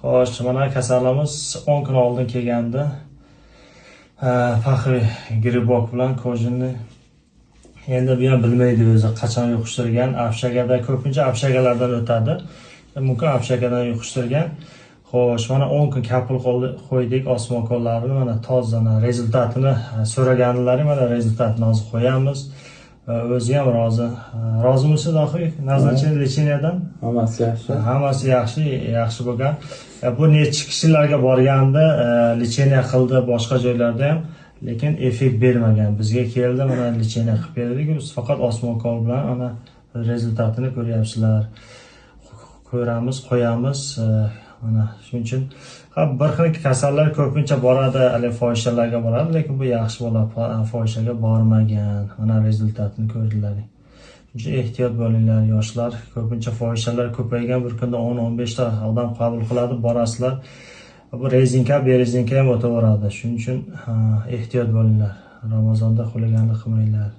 Xo'sh, mana kasalimiz 10 kun oldin kelgandi. Паховый грибок bilan кожный. Endi bu ham bilmaydi o'zi qachon yuqishtirgan. Общага da, ko'pincha общага lardan o'tadi. Mumkin, общага dan yuqishtirgan. Xo'sh, mana 10 kun капель qo'ydik osmokollarni, mana toza результат ini so'raganlaring, mana результат ini hozir qo'yamiz. O'zi ham rozi. Rozimisiz oxiri назначение лечения dan? Hammasi yaxshi. Hammasi yaxshi, yaxshi bo'lgan. Bu necha kishilarga borganda лечение qildi boshqa joylarda ham, lekin effekt bermagan. Bizga keldi, mana лечение qilib berdik. Biz faqat osmokol bilan mana результат ini ko'ryapsizlar. Ko'ramiz, qo'yamiz. Mana shuning uchun ha, bir xil kasallar ko'pincha boradi, haligi fohishalarga boradi, lekin bu yaxshi bola fohishaga bormagan. Mana результат ini ko'rdilar. Shuning uchun ehtiyot bo'linglar, yoshlar. Ko'pincha fohishalar ko'paygan, bir kunda 10-15 ta odam qabul qiladi, borasizlar. Bu rezinka, berezinka ham o'taveradi. Shuning uchun ha, ehtiyot bo'linglar. Ramazonda xuliganlik qilmanglar.